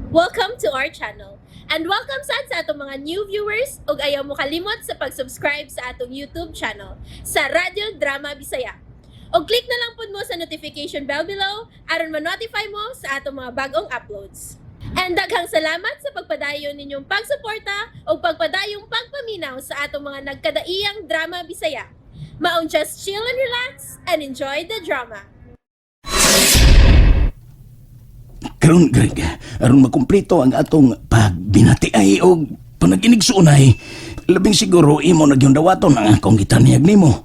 Welcome to our channel. And welcome sad sa atong mga new viewers ug ayaw mo kalimot sa pag-subscribe sa atong YouTube channel sa Radyo Drama Bisaya. Og click na lang pud mo sa notification bell below aron ma-notify mo sa atong mga bagong uploads. And daghang salamat sa pagpadayon ninyong pagsuporta ug pagpadayong pagpaminaw sa atong mga nagkadaiyang drama Bisaya. Maong just chill and relax and enjoy the drama. Karon Greg, aron makumpleto ang atong pagbinati ay og panaginigsuonay, labing siguro imo na gyud dawaton ang akong gitaniyag nimo.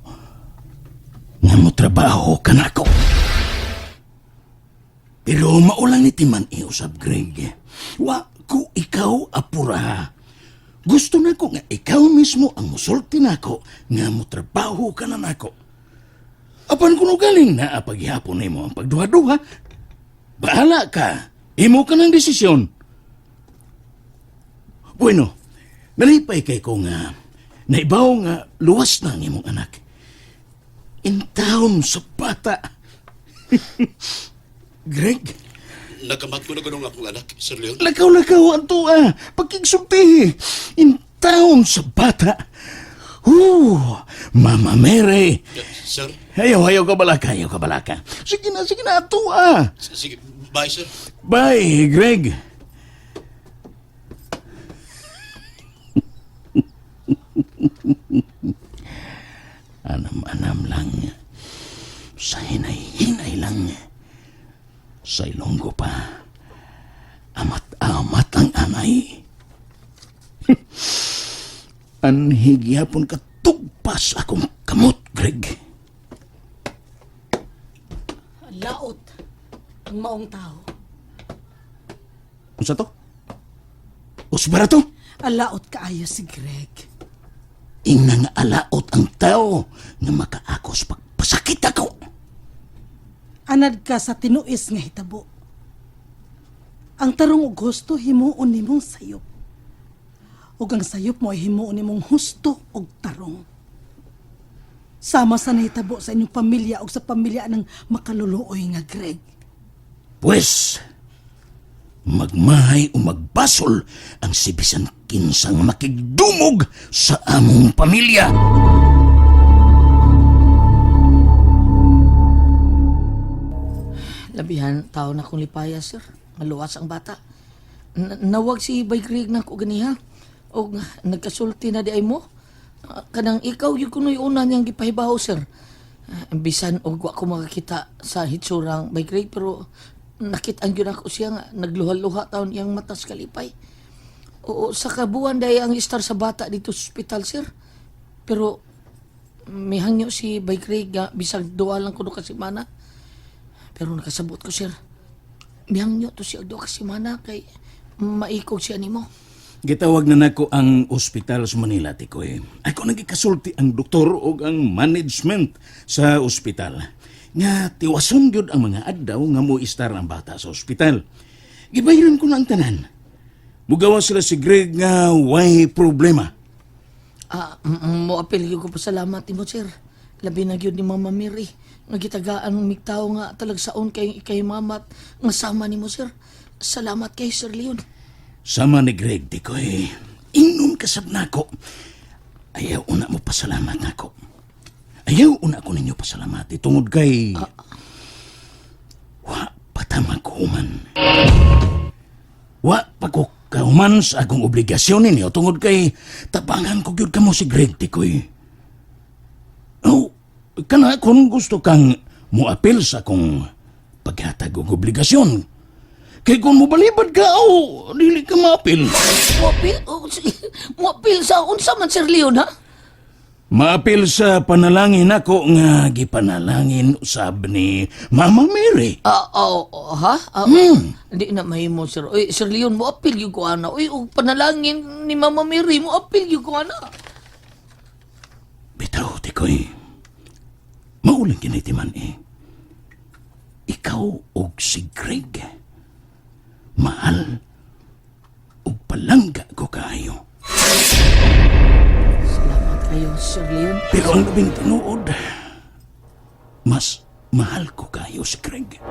Nga mo trabaho ka nako. Pero maulang ni Timan iusab, Greg. Wa ko ikaw apura. Gusto na ko nga ikaw mismo ang musulti nako nga mo trabaho ka na nako. Apan kuno galing na paghihapon nimo ang pagduha-duha, bahala ka. Imo ka ng desisyon. Bueno, nalipay kay ko nga naibaw nga luwas na ang imong anak. In town sa bata. Greg, Nagamat ko na ganun akong anak, Sir Leon. Lakaw-lakaw ang tuwa. Pagkigsulti. In town sa bata. Huh, Mama Mary. Sir, Ayaw, ayaw ka balaka, ayaw ka balaka. Sige na, tuwa. sige, bye, sir. Bye, Greg. Anam-anam lang. Sa hinay-hinay lang. Sa Ilonggo pa. Amat-amat ang anay. Anhigyapon ka tugpas akong kamot, Greg. Laot ang maong tao. Unsa to? Usbara to? Alaot kaayo si Greg. Ingna nga alaot ang tao nga makaakos pagpasakit ako. Anad ka sa tinuis nga hitabo. Ang tarong og husto himuon nimong sayop. Ug ang sayop mo ay himuon nimong husto og tarong. Sama sa nahitabo sa inyong pamilya ug sa pamilya ng makaluluoy nga Greg. Pwes, magmahay o magbasol ang sibisan kinsang makigdumog sa among pamilya. Labihan tao na kong lipaya, sir. Maluwas ang bata. Nawag si Bay Greg na ko ganiha. Og nagkasulti na di ay mo. Ah, kanang ikaw yung kuno'y una niyang gipahibaw, sir. Ah, bisan og wa ko makakita sa hitsurang Bay Greg, pero nakit-an gyud ako siya nga nagluha-luha taon iyang matas kalipay. Oo, sa kabuan dahil ang istar sa bata dito sa ospital, sir. Pero mihangyo si Bay Greg nga bisag duwa lang kuno ka semana. Pero nakasabot ko, sir. Mihangyo to siya duwa ka semana kay maikog siya nimo. Gitawag na nako ang ospital sa Manila, Tikoy. Ako nagikasulti ang doktor o ang management sa ospital. Nga tiwason gyud ang mga adlaw nga mo istar ang bata sa ospital. Gibayaran ko na ang tanan. Mugawa sila si Greg nga way problema. Ah, mo apel gyud ko pasalamat nimo, sir. Labi na gyud ni Mama Mary nga gitagaan migtawo nga talagsaon kay kay mamat nga sama nimo, sir. Salamat kay Sir Leon. Sama ni Greg, Tikoy. Ingnon kasab nako. Ayaw una mo pasalamat nako. Ayaw una ko ninyo pasalamat. Tungod kay... Wa pa ta maghuman. Wa pa ko kahuman sa akong obligasyon ninyo tungod kay tabangan ko gyud kamo si Greg, Tikoy. Oh, kana kung gusto kang moapil sa akong paghatag og obligasyon. Kay kung mobalibad ka, oh, dili ka maapil. Mo apel oh, mo apel sa unsa man, Sir Leon, ha? Maapil sa panalangin ako nga gipanalangin usab ni Mama Mary. Ah, oh, oh, ha? Ah, Hindi na mahimo, sir. Uy, Sir Leon, mo apil yung ko ana. Uy, og panalangin ni Mama Mary, mo apil yung ko ana. Bitaw, tikoy. Maulang kinitiman eh. Ikaw og si Greg. Mahal og palangga ko kaayo. Salamat kayo, Sir Leon. Pero ang labing tinuod, mas mahal ko kayo si Greg.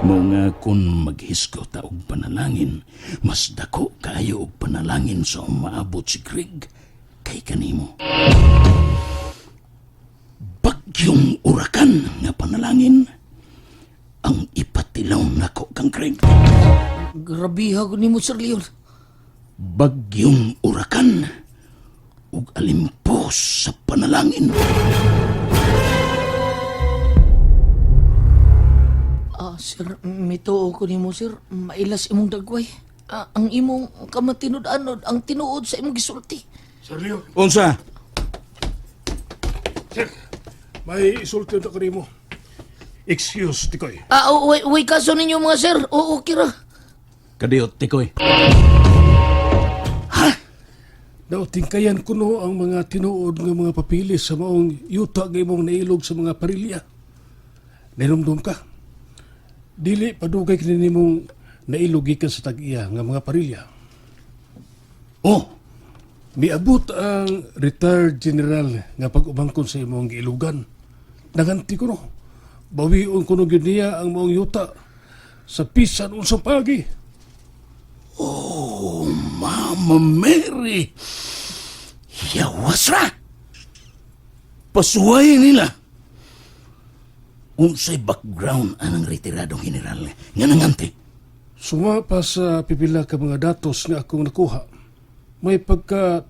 Mao nga kung maghisgo ta og panalangin, mas dako kaayo og panalangin sa umaabot si Greg kay kanimo. Bagyong urakan nga panalangin ang ipatilaw nako kang Greg. Grabiha ko nimo, Sir Leon. Bagyong urakan ug alimpos sa panalangin. Ah, sir, mituo ko nimo, sir. Mailas imong dagway. Ah, ang imong kamatinud-anod, ang tinuod sa imong gisulti. Sir Leon, Unsa? sir, may isulti na ko nimo. Excuse, Tikoy. Ah, oh, way, way kaso ninyo mga sir. Oo, okay ra. Kadiyot, tikoy. Nautingkayan kuno ang mga tinuod nga mga papilis sa maong yuta nga imong nailog sa mga parilya. Nainumdum ka. Dili padugay kini nimong nailog gikan sa tag-iya nga mga parilya. Oh, Miabot ang retired general nga pag-umangkon sa imong giilugan. Naganti kuno. Bawion kuno gyud niya ang maong yuta sa pisan unsang pagi. Mama Mary! Yawas ra! Pasuway nila! Unsay background anang retiradong general nga nangante? Suma pa sa pipila ka mga datos nga akong nakuha. May pagka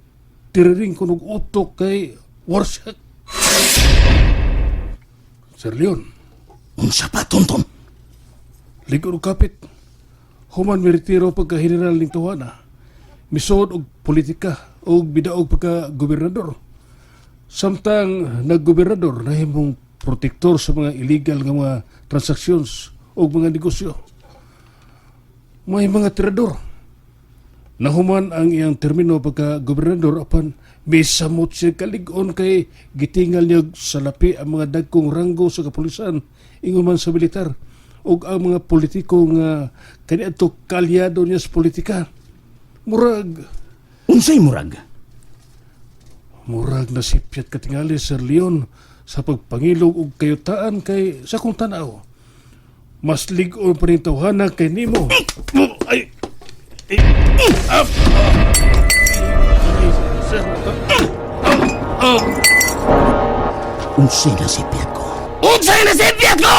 tiriring kunog utok kay Warshak. Sir Leon, Unsa pa, Tonton? ligo og kapit. Human mi retiro pagka general ning Tuwana. Misuod og politika og bidaog pagka gobernador. Samtang naggobernador nahimong protektor sa mga illegal nga mga transactions o mga negosyo. May mga tirador. Nahuman ang iyang termino pagka gobernador apan misamot siya kalig-on kay gitingal niya sa lapi ang mga dagkong ranggo sa kapulisan ingon man sa militar ug ang mga politiko nga kaniadto kaalyado niya sa politika. Murag Unsay murag? Murag nasipyat katingali Sir Leon sa pagpangilog og kayutaan kay sa akong tanaw. Mas lig-on pa rin tawhana kay nimo. Ay! Ay! Ah! Ay, sir. Unsay nasipyat ko? Unsay nasipyat ko?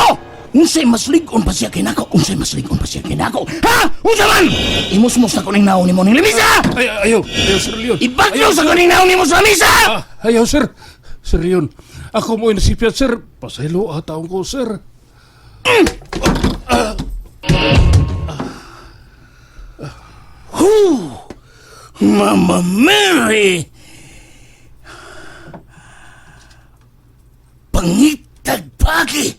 Unsay mas lig-on pa siya kinako? Unsay mas lig-on pa siya kinako? Ha? Unsa man? Imusmos na ko ning naon nimo ning lamisa! Ay, ayaw! Ayaw, Sir Leon! Ibagyo sa ko ning naon nimo sa lamisa! Ah, ayaw, sir! Sir Leon, ako mo'y nasipyat, sir. Pasaylo ah, taong ko, sir. Mama Mary! Pangitag pagi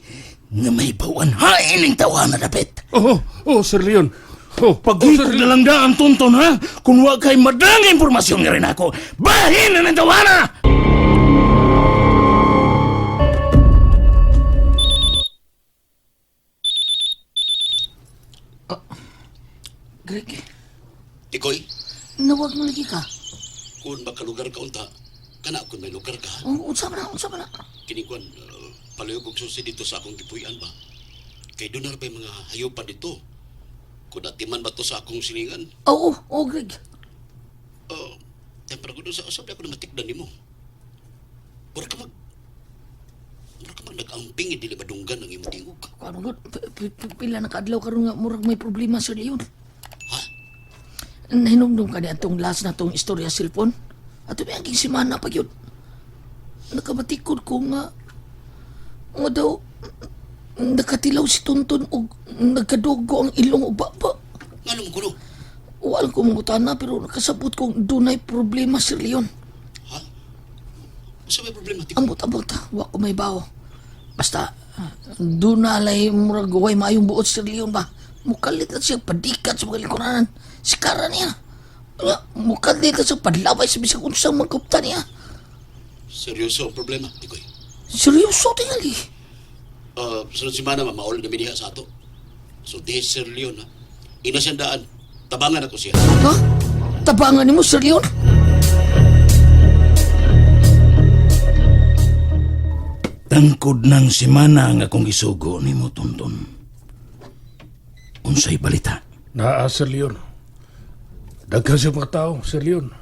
nga may bawan hain ang tawa na dapit. Oh, oh, Sir Leon. Oh, oh, Sir Pagikog Leon. na lang daan, Tonton, ha? Kung wa kay madang impormasyon nga rin ako, bahin na ng tawana! Greg, Tikoy, nawag mo lagi ka. kung makalugar ka unta, kana kung may lugar ka, Oh, unsa man na, unsa man na. kini kwan, paluyog og susi dito sa akong gipuy-an ba? Kay doon na ba'y mga hayupan dito? Kung natiman ba to sa akong silingan? Oo, oh, oh, Greg. Oh, tempra ko doon sa usap ako na matikdan nimo. Mura ka mag... Mura ka mag nag-amping, dili madunggan ang imong tingog. Kuan mo, pila na kaadlaw karon nga murag may problema, Sir Leon. Ha? Nahinumdum ka ni atong last na tong istorya cellphone. Ato may aging semana pa yun. Nakabatikod ko nga nga daw nakatilaw si Tonton og nagkadugo ang ilong og baba. Ngano mo kuno? Wala ko mangutana pero nakasabot kong dunay problema, Sir Leon. Ha? Unsa may problema, Tikoy? Ambot-ambot, wa ko may bawo. Basta, doon na alay murag way maayong buot Sir Leon ba. Mukalit na siya padikat sa mga lingkuranan. Sikara niya. Wala, mukalit na siya padlaway sa bisag unsang magkupta niya. Seryoso ang problema, Tikoy. Seryoso tingali. Sunod semana, mamaol na diha sa ato. So, di Sir Leon, ha? Ina siyang daan. Tabangan ako siya. Ha? Tabangan nimo Sir Leon? Tangkod ng simana nga akong isugo nimo, Tonton. Unsay balita? Naa, Sir Leon. Daghan sa mga tao, Sir Leon.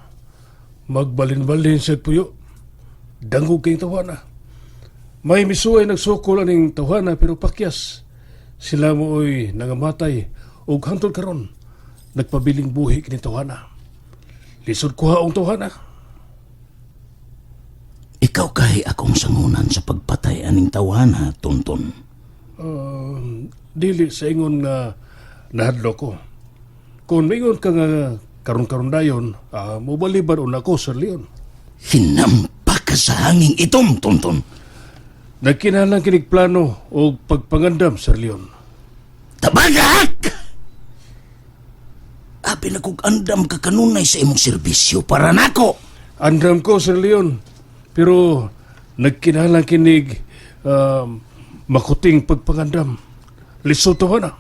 Magbalin-balin sa puyo. Dangog kayong tawana. May misuway nagsukol aning tawana pero pakyas. Sila mo oy nangamatay og hantol karon. Nagpabiling buhi kini tawana. Lisod kuha ang tawana. Ikaw kay akong sangunan sa pagpatay aning tawana, Tonton. Dili sa ingon nga nahadlo ko. Kung mingon ka nga karon-karon dayon, mobaliban una ko, Sir Leon. Hinampa ka sa hanging itom, Tonton. Nagkinahanglan kinig plano o pagpangandam, Sir Leon. Tabagak! Abi na kog andam ka kanunay sa imong serbisyo para nako. Andam ko, Sir Leon. Pero nagkinahanglan kinig makuting pagpangandam. Lisod to na.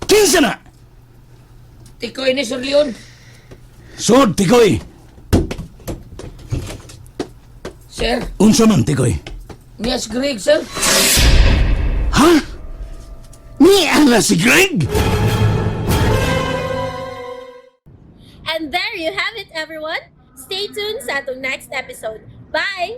Kinsa na? Tikoy ni Sir Leon. Sod, Tikoy. Sir, Unsa man, Tikoy? niya si Greg, sir. Ha? Niya na si Greg? And there you have it, everyone. Stay tuned sa atong next episode. Bye!